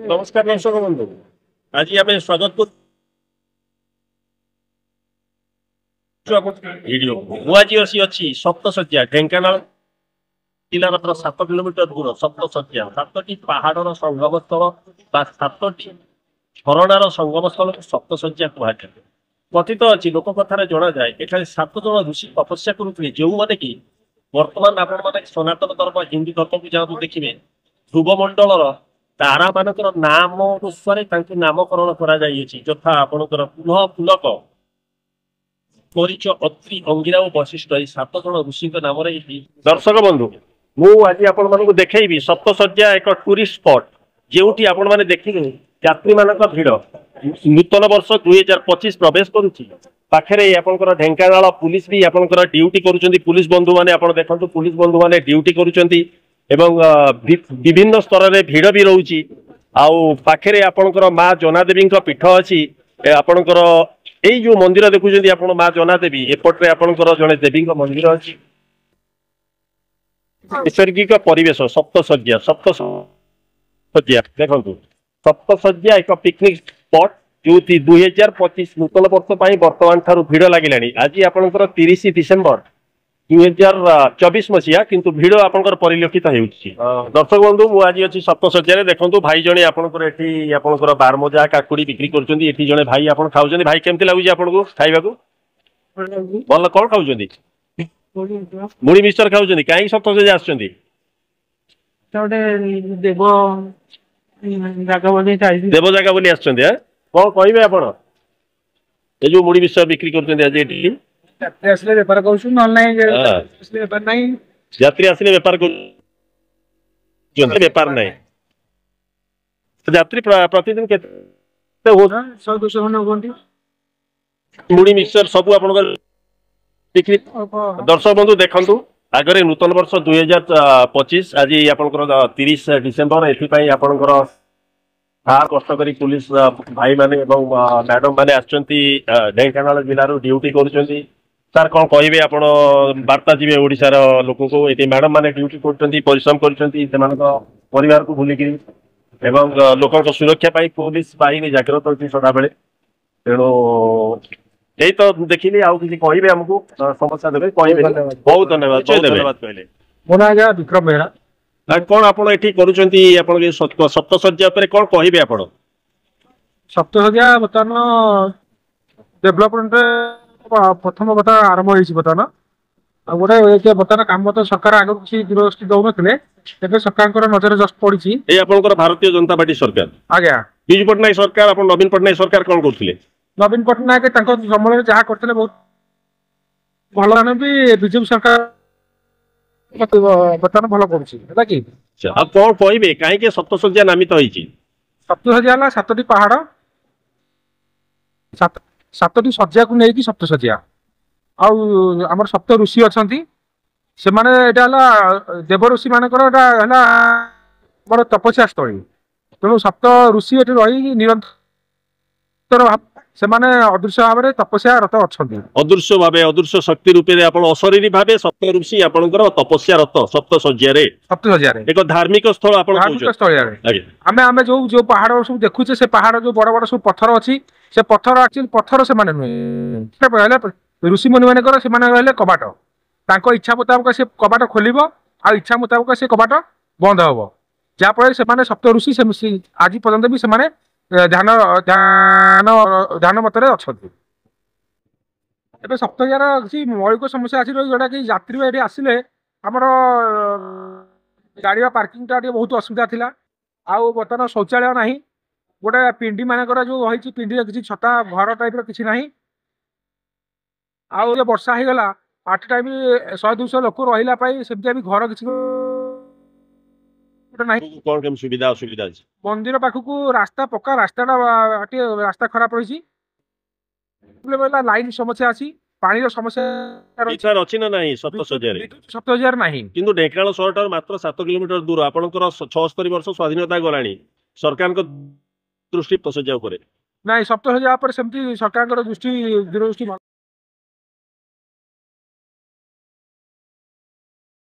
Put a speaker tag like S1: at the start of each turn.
S1: ନମସ୍କାର ଦର୍ଶକ ବନ୍ଧୁ, ଆଜି ଆମେ ସ୍ୱାଗତ କରୁଛୁ ଭିଡିଓ। ମୁଁ ଆଜି ଅଛି ସପ୍ତଶଯ୍ୟା, ଢେଙ୍କାନାଳ ଜିଲ୍ଲାର ମାତ୍ର 7 କିଲୋମିଟର ଦୂର ସପ୍ତଶଯ୍ୟା। 7ଟି ପାହାଡର ସଙ୍ଗମ ସ୍ଥଳ ବା 7ଟି ଝରଣାର ସଙ୍ଗମ ସ୍ଥଳକୁ ସପ୍ତଶଯ୍ୟା କୁହାଯାଏ। କଥିତ ଅଛି, ଲୋକ କଥାରେ ଜଣାଯାଏ, ଏଠାରେ 7 ଜଣ ଋଷି ତପସ୍ୟା କରୁଥିଲେ, ଯେଉଁମାନେ କି ବର୍ତ୍ତମାନ ଆପଣମାନେ ସନାତନ ଧର୍ମ, ହିନ୍ଦୁ ଧର୍ମକୁ ଯାହାକୁ ଦେଖିବେ, ଧ୍ରୁବମଣ୍ଡଳର ତାରା ମାନଙ୍କର ନାମ ଅନୁସାରେ ତାଙ୍କୁ ନାମକରଣ କରାଯାଇଅଛି, ଯଥା ଆପଣଙ୍କର ପୁନଃ ପୁଲକ, ମରିଚ, ଅତ୍ରି, ଅଙ୍ଗିରା ଓ ବଶିଷ୍ଠ। ଏଇ 7 ଜଣ ଋଷିଙ୍କ ନାମରେ ଏଇଠି। ଦର୍ଶକ ବନ୍ଧୁ, ମୁଁ ଆଜି ଆପଣମାନଙ୍କୁ ଦେଖେଇବି ସପ୍ତଶଯ୍ୟା ଏକ ଟୁରିଷ୍ଟ ସ୍ପଟ, ଯେଉଁଠି ଆପଣମାନେ ଦେଖିବେ ଯାତ୍ରୀମାନଙ୍କ ଭିଡ଼। ନୂତନ ବର୍ଷ 2025 ପ୍ରବେଶ କରୁଛି, ପାଖରେ ଆପଣଙ୍କର ଢେଙ୍କାନାଳ ପୁଲିସ ବି ଆପଣଙ୍କର ଡ୍ୟୁଟି କରୁଛନ୍ତି। ପୁଲିସ ବନ୍ଧୁମାନେ, ଆପଣ ଦେଖନ୍ତୁ, ପୁଲିସ ବନ୍ଧୁମାନେ ଡ୍ୟୁଟି କରୁଛନ୍ତି ଏବଂ ବିଭିନ୍ନ ସ୍ତରରେ ଭିଡ଼ ବି ରହୁଛି। ଆଉ ପାଖରେ ଆପଣଙ୍କର ମା ଜନାଦେବୀଙ୍କ ପୀଠ ଅଛି। ଆପଣଙ୍କର ଏଇ ଯୋଉ ମନ୍ଦିର ଦେଖୁଛନ୍ତି ଆପଣ, ମା ଜନାଦେବୀ, ଏପଟରେ ଆପଣଙ୍କର ଜଣେ ଦେବୀଙ୍କ ମନ୍ଦିର ଅଛି। ନୈସର୍ଗିକ ପରିବେଶ ସପ୍ତଶଯ୍ୟା। ସପ୍ତଶଯ୍ୟା ଦେଖନ୍ତୁ, ସପ୍ତଶଯ୍ୟା ଏକ ପିକନିକ ସ୍ପଟ, ଯୋଉଠି 2025 ନୂତନ ବର୍ଷ ପାଇଁ ବର୍ତ୍ତମାନ ଠାରୁ ଭିଡ଼ ଲାଗିଲାଣି। ଆଜି ଆପଣଙ୍କର 30 ଡିସେମ୍ବର 2024 ମସିହା, କିନ୍ତୁ ଭିଡ଼ ଆପଣଙ୍କର ପରିଲକ୍ଷିତ ହେଉଛି। ଦର୍ଶକ ବନ୍ଧୁ, ମୁଁ ଆଜି ଅଛି ସପ୍ତଶଯ୍ୟାରେ। ଦେଖନ୍ତୁ, ଭାଇ ଜଣେ ଆପଣଙ୍କର ଏଠି ଆପଣଙ୍କର ବାରମଜା କାକୁଡି ବିକ୍ରି କରୁଛନ୍ତି। ଏଠି ଜଣେ ଭାଇ ଆପଣ ଖାଉଛନ୍ତି। ଭାଇ, କେମିତି ଲାଗୁଛି ଆପଣଙ୍କୁ ଖାଇବାକୁ? ଭଲ। କଣ ଖାଉଛନ୍ତି? ମୁଢି ମିକ୍ସଚର ଖାଉଛନ୍ତି। କାହିଁକି ସପ୍ତଶଯ୍ୟା ଆସୁଛନ୍ତି?
S2: ଗୋଟେ ଦେବ ଜାଗା ବୋଲି।
S1: ଦେବ ଜାଗା ବୋଲି ଆସୁଛନ୍ତି। କଣ କହିବେ ଆପଣ, ଏ ଯୋଉ ମୁଢି ମିକ୍ସଚର ବିକ୍ରି କରୁଛନ୍ତି ଆଜି ଏଠି?
S2: ଯାତ୍ରୀ ଆସିଲେ ବେପାର କରୁଛୁ, ନହେଲେ ନାହିଁ। ବେପାର ନାହିଁ।
S1: ଯାତ୍ରୀ ଆସିଲେ ବେପାର କରୁଛନ୍ତି, ବେପାର ନାହିଁ। ଯାତ୍ରୀ ପ୍ରତିଦିନ କେତେ?
S2: 100 200 ଖଣ୍ଡେ ହୁଅନ୍ତି।
S1: ମୁଢି ମିକ୍ସଚର ସବୁ ଆପଣଙ୍କର ବିକ୍ରି। ଦର୍ଶକ ବନ୍ଧୁ, ଦେଖନ୍ତୁ, ଆଗରେ ନୂତନ ବର୍ଷ 2025, ଆଜି ଆପଣଙ୍କର 30 ଡିସେମ୍ବର। ଏଥିପାଇଁ ଆପଣଙ୍କର ସାର୍ କଷ୍ଟ କରି ପୁଲିସ ଭାଇମାନେ ଏବଂ ମ୍ୟାଡମ ମାନେ ଆସିଛନ୍ତି, ଢେଙ୍କାନାଳ ଜିଲ୍ଲାରୁ ଡ୍ୟୁଟି କରୁଛନ୍ତି। ସାର୍, କଣ କହିବେ ଆପଣ, ବାର୍ତ୍ତା ଯିବେ ଓଡିଶାର ଲୋକଙ୍କୁ? ଏଠି ମ୍ୟାଡମ ମାନେ ଡ୍ୟୁଟି କରୁଛନ୍ତି, ପରିଶ୍ରମ କରୁଛନ୍ତି ସେମାନଙ୍କ ପରିବାରକୁ ଭୁଲିକିରି, ଏବଂ ଲୋକଙ୍କ ସୁରକ୍ଷା ପାଇଁ ପୋଲିସ ବାହିନୀ ଜାଗ୍ରତ ଅଛି ସଦାବେଳେ। ତେଣୁ ଏଇ ତ ଦେଖିଲି, ଆଉ କିଛି କହିବେ ଆମକୁ, ସମସ୍ୟା ଦେବେ, କହିବେ? ବହୁତ ଧନ୍ୟବାଦ, ବହୁତ ଧନ୍ୟବାଦ କହିଲେ।
S2: ମୋ ନାଁ ଆଜ୍ଞା ବିକ୍ରମ ବେହେରା।
S1: କଣ ଆପଣ ଏଠି କରୁଛନ୍ତି? ଆପଣ ସପ୍ତଶଯ୍ୟା ଉପରେ କଣ କହିବେ ଆପଣ?
S2: ସପ୍ତଶଯ୍ୟା ବର୍ତ୍ତମାନ ଡେଭଲପମେଣ୍ଟ ପ୍ରଥମ କଥା ଆରମ୍ଭ ହେଇଛି ବର୍ତ୍ତମାନ। ଆଉ ଗୋଟେ ବର୍ତ୍ତମାନ କାମ ତ ସରକାର ଆଗରୁ କିଛି ଦୂରଦୃଷ୍ଟି ଦଉନଥିଲେ, ଏବେ ସରକାରଙ୍କର ନଜର ଜଷ୍ଟ ପଡିଛି।
S1: ଏଇ ଆପଣଙ୍କର ଭାରତୀୟ ଜନତା ପାର୍ଟି ସରକାର?
S2: ଆଜ୍ଞା।
S1: ବିଜୁ ପଟ୍ଟନାୟକ ସରକାର, ଆପଣ ନବୀନ ପଟ୍ଟନାୟକ ସରକାର କଣ କରୁଥିଲେ?
S2: ନବୀନ ପଟ୍ଟନାୟକ ତାଙ୍କ ସମୟରେ ଯାହା କରିଥିଲେ ବହୁତ ଭଲ। ବି ବିଜେପି ସରକାର ବର୍ତ୍ତମାନ ଭଲ କରୁଛି, ହେଲା କି?
S1: ଆଉ କଣ କହିବେ, କାହିଁକି ସପ୍ତଶଯ୍ୟା ନାମିତ ହେଇଛି?
S2: ସପ୍ତଶଯ୍ୟା ହେଲା 7ଟି ପାହାଡ, 7ଟି ଶଯ୍ୟାକୁ ନେଇକି ସପ୍ତଶଯ୍ୟା। ଆଉ ଆମର ସପ୍ତ ଋଷି ଅଛନ୍ତି ସେମାନେ, ଏଇଟା ହେଲା ଦେବ ଋଷି ମାନଙ୍କର, ଏଇଟା ହେଲା ଆମର ତପସ୍ୟା ସ୍ଥଳୀ। ତେଣୁ ସପ୍ତ ଋଷି ଏଠି ରହି ନିରନ୍ତର ସେମାନେ ଅଦୃଶ୍ୟ ଭାବରେ ତପସ୍ୟା ରତ ଅଛନ୍ତି।
S1: ଅଦୃଶ୍ୟ ଭାବେ, ଅଦୃଶ୍ୟ ଶକ୍ତି ରୂପରେ ଆପଣ ଅଶରୀରୀ ଭାବେ ସପ୍ତ ଋଷି ଆପଣଙ୍କର ତପସ୍ୟା ରତ ସପ୍ତ ଶଯ୍ୟାରେ।
S2: ସପ୍ତ ଶଯ୍ୟାରେ
S1: ଏକ ଧାର୍ମିକ ସ୍ଥଳ ଆପଣ।
S2: ଧାର୍ମିକ ସ୍ଥଳରେ ଆମେ ଆମେ ଯୋଉ ଯୋଉ ପାହାଡ ସବୁ ଦେଖୁଛେ, ସେ ପାହାଡ ଯୋଉ ବଡ ବଡ ସବୁ ପଥର ଅଛି, ସେ ପଥର ଆକ୍ଚୁଆଲି ପଥର ସେମାନେ ନୁହେଁ, ହେଲେ ଋଷି ମୁନି ମାନଙ୍କର ସେମାନେ ରହିଲେ କବାଟ। ତାଙ୍କ ଇଚ୍ଛା ମୁତାବକ ସେ କବାଟ ଖୋଲିବ ଆଉ ଇଚ୍ଛା ମୁତାବକ ସେ କବାଟ ବନ୍ଦ ହବ, ଯାହାଫଳରେ ସେମାନେ ସପ୍ତ ଋଷି ଆଜି ପର୍ଯ୍ୟନ୍ତ ବି ସେମାନେ ଧ୍ୟାନ ଧ୍ୟାନ ଧ୍ୟାନ ମତରେ ଅଛନ୍ତି। ଏବେ ସପ୍ତଶଯ୍ୟାର କିଛି ମୌଳିକ ସମସ୍ୟା ଅଛି, ଯୋଉଟା କି ଯାତ୍ରୀ ଏଠି ଆସିଲେ ଆମର ଗାଡ଼ି ବା ପାର୍କିଂଟା ଟିକେ ବହୁତ ଅସୁବିଧା ଥିଲା। ଆଉ ବର୍ତ୍ତମାନ ଶୌଚାଳୟ ନାହିଁ। ଗୋଟେ ପିଣ୍ଡି ମାନଙ୍କର ଯୋଉ ରହିଛି, ପିଣ୍ଡିରେ କିଛି ଛତା ଘର ଟାଇପର କିଛି ନାହିଁ। ଆଉ ବର୍ଷା ହେଇଗଲା, ଆଟ୍ ଟାଇମ୍ 100 200 ଲୋକ ରହିଲା ପାଇଁ ସେମିତିଆ ବି ଘର କିଛି ନାହିଁ।
S1: କଣ କେମିତି ସୁବିଧା ଅସୁବିଧା ଅଛି?
S2: ମନ୍ଦିର ପାଖକୁ ରାସ୍ତା, ପକ୍କା ରାସ୍ତାଟା ଟିକେ ରାସ୍ତା ଖରାପ ରହିଛି। ଲାଇନ ସମସ୍ୟା ଅଛି, ପାଣିର ସମସ୍ୟା।
S1: ଅଛି ନା ନାହିଁ ସପ୍ତଶଯ୍ୟାରେ?
S2: ସପ୍ତଶଯ୍ୟାରେ ନାହିଁ।
S1: କିନ୍ତୁ ଢେଙ୍କାନାଳ ସହରଠାରୁ ମାତ୍ର 7 କିଲୋମିଟର ଦୂର। ଆପଣଙ୍କର 76 ବର୍ଷ ସ୍ୱାଧୀନତା ଗଲାଣି, ସରକାରଙ୍କ ଦୃଷ୍ଟି ସପ୍ତଶଯ୍ୟା ଉପରେ
S2: ନାଇଁ? ସପ୍ତଶଯ୍ୟା ଉପରେ ସେମିତି ସରକାରଙ୍କର ଦୃଷ୍ଟି ଦୂରଦୃଷ୍ଟି